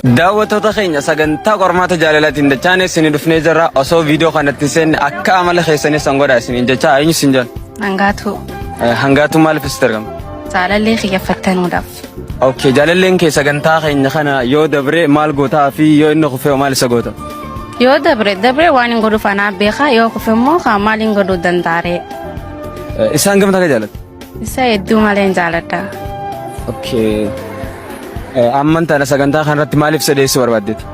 Daawwattoota keenya sagantaa qormaata jaalalaatiin dachaan isin dhufnee jirra. Osoo viidiyoo kanatti hin seenne akka amala keessanii san godhaa isiniin jecha eenyu isin jala? Hangaatuu. Hangaatuu maaliif asitti argama? Jaalallee kiyyafattanuudhaaf. Okay, jaalalleen kee sagantaa keenya kana yoo dabre maal gootaa fi yoo inni kufee maal isa goota? Yoo dabre dabre waan hin godhuuf anaa beekaa yoo kufe immoo kaa maal hin godhuu danda'aree. Isaan gamtaa akka jaalatta? Isa hedduu malee hin jaaladha. Okay. Amman tana sagantaa kanarratti maaliif isa dhiyeessuu barbaaddeeti?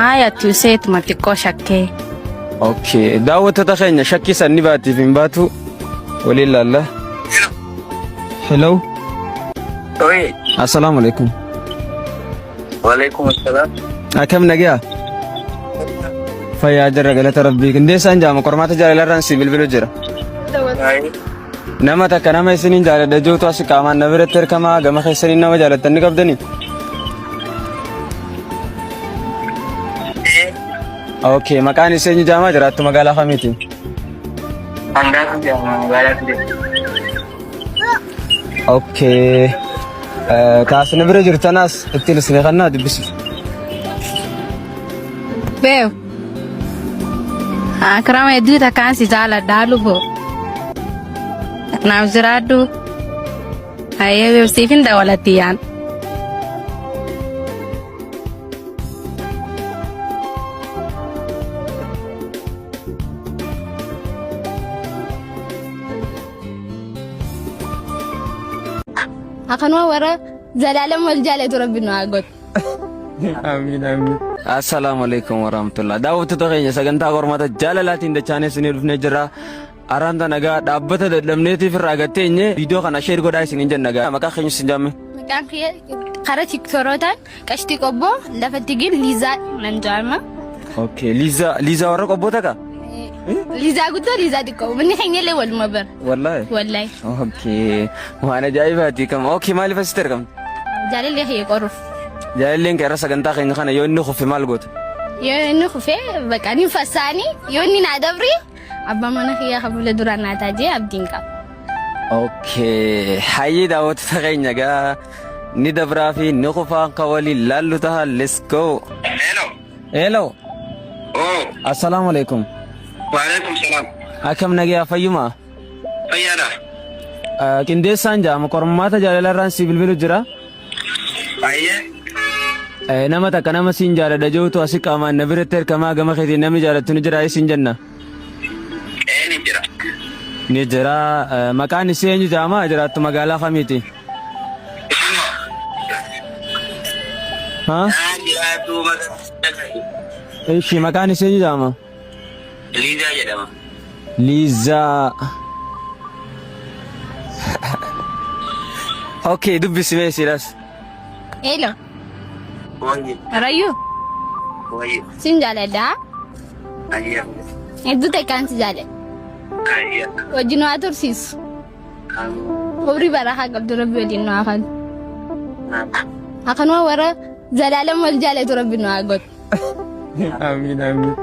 Aayattu iseetuma xiqqoo shakkee. Okay. Daawwattoota keenya shakkii san ni baatiif hin baatu waliin laalla. Hello. Oi, Assalaamu alaikum. walaikum assalam. Akkam nagayaa? Fayyaa jirra galata rabbii. Qindeessaan jaama qormaata jaalalarraan si bilbilu jira. Hai. Nama takka nama isiniin jaaladha jirutu as qaamaan na biratti erkamaa gama keessaniin nama jaalattan ni qabdanii? Okay, maqaan isee eenyu jaamaa jiraattu magaalaa kamiiti? Hangaatu jaama magaalaa ture. Okay. Kaasni bira jirtanaas ittiin isin kannaa dubbisu. Beew. Akirama hedduu takkaan si jaaladha lubbu. Naaf jiraadhu. Hayyee beew siif hin dawalatti yaan. Akkanuma warra zalaalam wal jaalatu rabbi nu haa godhu. Amiin amiin. Assalaamu alaikum warahmatullah. Daawwattoota keenya sagantaa qormaata jaalalaatiin dachaanee isinii dhufnee jirra. Araan tana egaa dhaabbata dadhabneetiif irraa gatteenye viidiyoo kana sheer godhaa isiniin jenna egaa maqaa keenya isin jaamme. Maqaan kiyya karaa tiktoorotaan qashtii qobboo lafatti gin Liizaa nan jaama. Okay, Liizaa Liizaa warra qobboo taka? Liizaa guddoo Liizaa xiqqoo. Manni keenya illee waluma bara. Wallaahi. Wallaahi. Okay, waan ajaa'ibaati kam. Okay, maaliif asitti argamte? Jaalallee kiyya qoruuf. Jaalalleen kee irra sagantaa keenya kana yoo inni kufe maal goota? Yoo inni kufe bakka ni fassaani yoo inni naa dabri abbaa mana kiyyaa kan fuula duraan naa taajee abdiin qaba. Okay, hayyee daawwattoota keenya egaa ni dabraa fi ni kufaa kan waliin laallu taha let's go. Hello. Hello, Oh, assalaamu alaikum. waalaikum salam. Akkam nagayaa fayyuma? Fayyaadha. Qindeessaan jedhama qormaata jaalalarraan si bilbilu jira. Ayyee. Nama takka nama siin jaaladha jirutu asi qaamaan na biratti erkamaa gama keetiin namni jaalattu ni jira siin jenna. Ee ni jira. Ni jira. Maqaan isii eenyu jedhama jiraattu magaalaa kamiiti? Isinoo. Ha? Naan jiraatu magaalaa. Ishi maqaan isii eenyu jedhama? Liizaa jedhama. Liizaa. Okay, dubbisi mee isiidhaas. Hello. Wayye. Rayyuu Wayye. sin jaaladha. Ayyee. Hedduu takkaan si jaaladha. Ayyee. Wajjin waa tursiisu. Umrii barakaa qabdu rabbi waliin nu haa kennu. Akkanuma warra zalaalam wal jaalatu rabbi nu haa godhu. Amiin amiin.